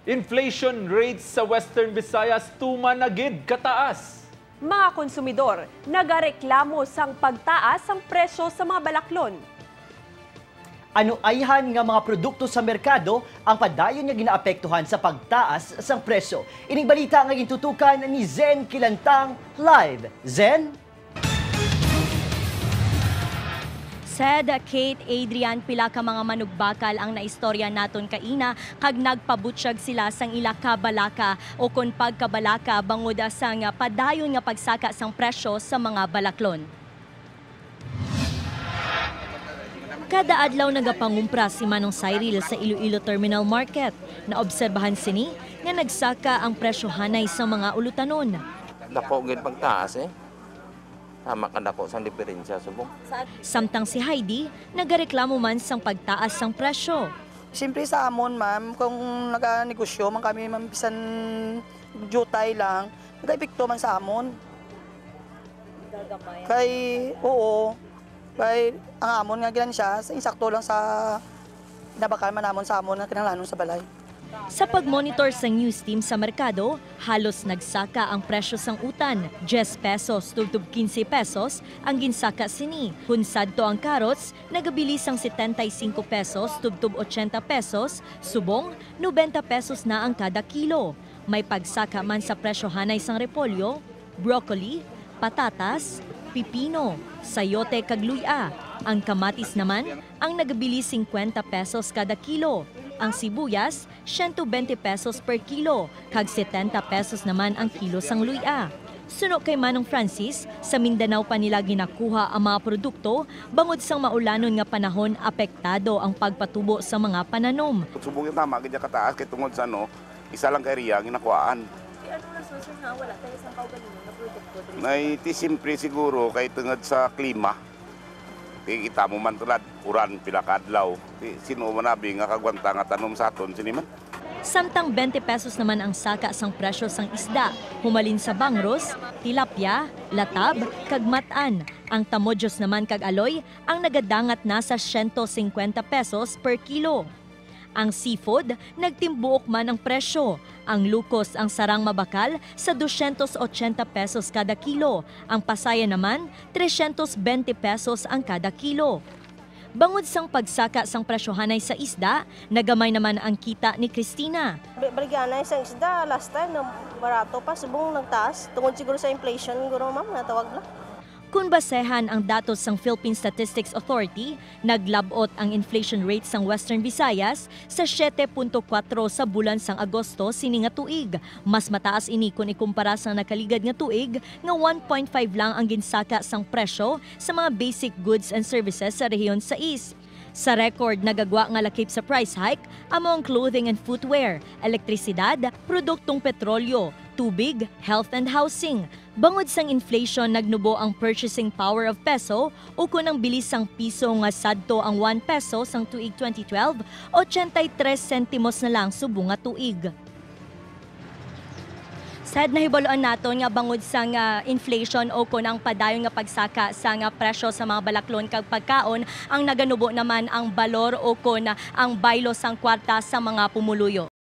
Inflation rates sa Western Visayas tuma na gid kataas. Mga konsumidor, nagareklamo sang pagtaas sang presyo sa mga balaklon. Ano ayhan nga mga produkto sa merkado ang padayon nga ginaapektuhan sa pagtaas sang presyo? Ining balita nga gintutukan ni Zen Kilantang live. Zen? Said Kate, Adrian, pila ka mga manugbakal ang naistorya naton kaina kag nagpabutsyag sila sang ila kabalaka o kon pagkabalaka bangod sang padayon nga pagsaka sang presyo sa mga balaklon. Kada adlaw nagapangumpra si Manong Cyril sa Iloilo Terminal Market. Naobserbahan sini nga nagsaka ang presyo hanay sa mga ulutanon. Dako gid pagtaas eh. Tama ka dako sa diferensya subong. Samtang si Heidi, nagareklamo man sang pagtaas sang presyo. Siyempre sa amon, ma'am, kung naganegosyo man kami, ma'am, bisan jutay lang, nag-epekto man sa amon. Kay, oo, kay ang amon nga gilan siya, sa insakto lang sa nabakal man namon sa amon nga kinahanglanon sa balay. Sa pagmonitor sa news team sa merkado, halos nagsaka ang presyo sang utan. 10 pesos tubtob 15 pesos ang ginsaka sini. Kun sadto ang carrots, nagabili sang 75 pesos tubtob 80 pesos, subong 90 pesos na ang kada kilo. May pagsaka man sa presyo hanay sang repolyo, broccoli, patatas, pipino, sayote kag luya. Ang kamatis naman ang nagabili 50 pesos kada kilo. Ang sibuyas, 120 pesos per kilo, kag 70 pesos naman ang kilo sang luya. Suno kay Manong Francis, sa Mindanao pa nila ginakuha ang mga produkto bangod sang maulanon nga panahon apektado ang pagpatubo sa mga pananom. Subong yung tama, kaya kataas kay tungod sa ano, isa lang kay Ria, ginakuhaan. Ano rason, sir, nga wala tayo sa kaugalingon na produkto? Nay, ti simpre siguro kay tungod sa klima. Ti kita mo man tulad, uran pila ka adlaw. Ti sino man abi nga kagwanta nga tanom sa aton sini man. Samtang 20 pesos naman ang saka sang presyo sang isda, humalin sa bangros, tilapia, latab, kag matan. Ang tamodyos naman kag aloy ang nagadangat na sa 150 pesos per kilo. Ang seafood, nagtimbuok man ang presyo. Ang lukos ang sarang mabakal sa 280 pesos kada kilo. Ang pasaya naman, 320 pesos ang kada kilo. Bangod sang pagsaka sang presyohanay sa isda, nagamay naman ang kita ni Christina. Baligyan na isang isda, last time, na barato pa, subong nagtaas. Tungod siguro sa inflation, siguro ma'am, natawag lang. Kung basehan ang datos sang Philippine Statistics Authority, naglabot ang inflation rate sang Western Visayas sa 7.4 sa bulan sang Agosto sini nga tuig. Mas mataas ini kung ikumpara sa nakaligad nga tuig nga 1.5 lang ang ginsaka sang presyo sa mga basic goods and services sa rehiyon 6. Sa record, nagagwa nga lakip sa price hike amo ang clothing and footwear, elektrisidad, produktong petrolyo, tubig, health and housing. Bangod sang inflation, nagnubo ang purchasing power of peso o kun ang bilis sang piso nga sadto ang 1 peso sang tuig 2012, 83 sentimos na lang subong nga tuig. Sad nahibaluan naton nga bangod sang inflation o kon ang padayon nga pagsaka sa nga presyo sa mga balaklon kag pagkaon, ang naganubo naman ang balor o kon ang baylo sang kwarta sa mga pumuluyo.